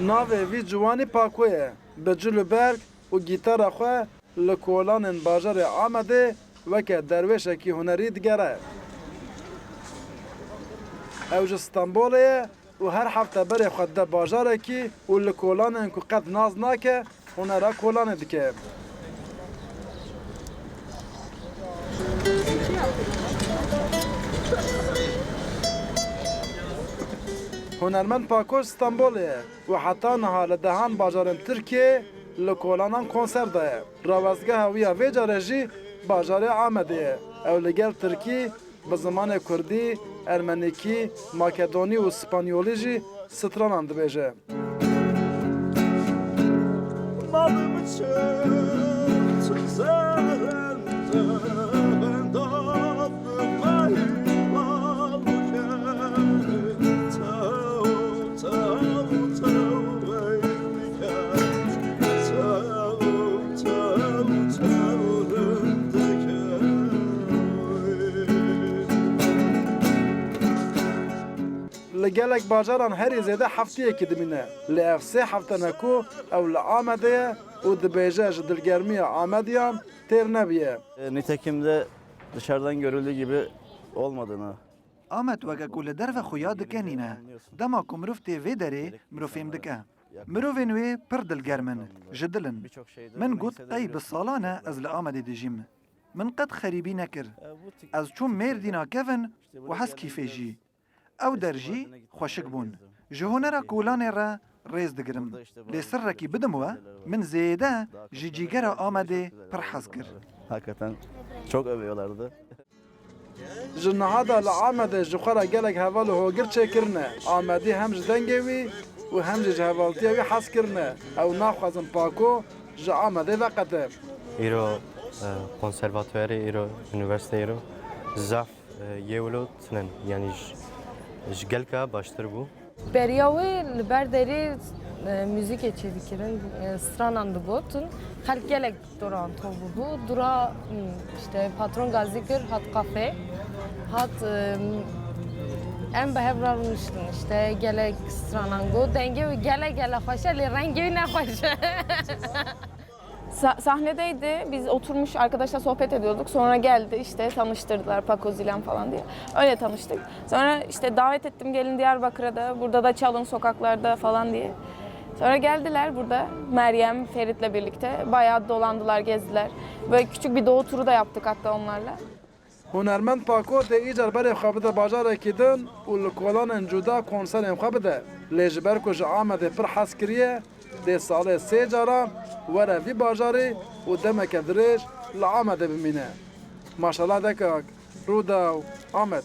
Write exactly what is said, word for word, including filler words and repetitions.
Navê vî ciwanî Pako ye. Bi cil û berg û gîtara xwe li kolanên bajarê Amedê weke derwêşekî hunerî digere. Ew ji Stenbolê ye û her hefte berê xwe dide bajarekî û li kolanên ku qet nas nake, hunera kolanê dike. Hunermend Pako ji Stenbolê ye û heta niha li dehan bajarên Tirkiyeyê li kolanan konser daye. Rawestgeha wî ya vê carê jî bajarê Amedê ye. Ew li gel tirkî, bi zimanê kurdî, ermenîkî, makedonî û spanyolî jî stranan dibêje. Li gelek bajaran herî zêde heftiyekî dimîne. Lê ev sê hefte ne ku ew li Amedê ye û dibêje ji dilgermiya Amediyan têr nebûye. E, nitekim de dışarıdan görüldüğü gibi olmadığını Amed weke ku li derve xuya dike nîne. Dema ku mirov tê vê derê, mirov fêm dike. Mirovên wê pir dilgerm in, ji dil in. Min got, ey bi salan e ez li Amedê dijîm. Min qet xerîbî nekir. Ez çûm Mêrdîna kevin û hez kîfê jî. Ew der jî xweşik bûn. Ji hunera kolanê re rêz digirim. Lê sirrekî bidim we, min zêde ji cîgera Amedê pir hez kir. Hakikaten çok övüyorlardı. Ji niha de li Amedê ji xwe re gelek heval û hogir çêkirine. Amedî hem ji dengê wî û hem jî ji hevaltiya wî hez kirine. Ew naxwazin Pako ji Amedê veqete. Îro, e, konservatuarê, îro unîversîte, îro zaf, e, yê wilo tune ne. Yanî ji, ji gelka baştir bû. Beriya wê li ber derê, e, muzîkê çêdikirin, e, stranan digotin. Xelk gelek doran tov bûbû. Dura, hmm, işte patron gazî kir, hat kafe. Hat, e, em bi hev re rûniştin. İşte gelek stranan got. Dengê wî gelek gelek xweş e, lê rengê wî ne xweş e. Sa- sahnedeydi. Biz oturmuş arkadaşla sohbet ediyorduk. Sonra geldi, işte tanıştırdılar Paco Zilan falan diye. Öyle tanıştık. Sonra işte davet ettim, gelin Diyarbakır'a da, burada da çalın sokaklarda falan diye. Sonra geldiler burada Meryem, Ferit'le birlikte. Bayağı dolandılar, gezdiler. Böyle küçük bir doğu turu da yaptık hatta onlarla. Hunermend Pako dê îcar berê xwe bide bajarekî din û li kolanên cuda konserên xwe bide. Lê ji ber ku ji Amedê pir hez kiriye, dê salê sê caran were vî bajarî û demeke dirêj li Amedê bimîne. Maşala dekak, Rûdaw, Amed.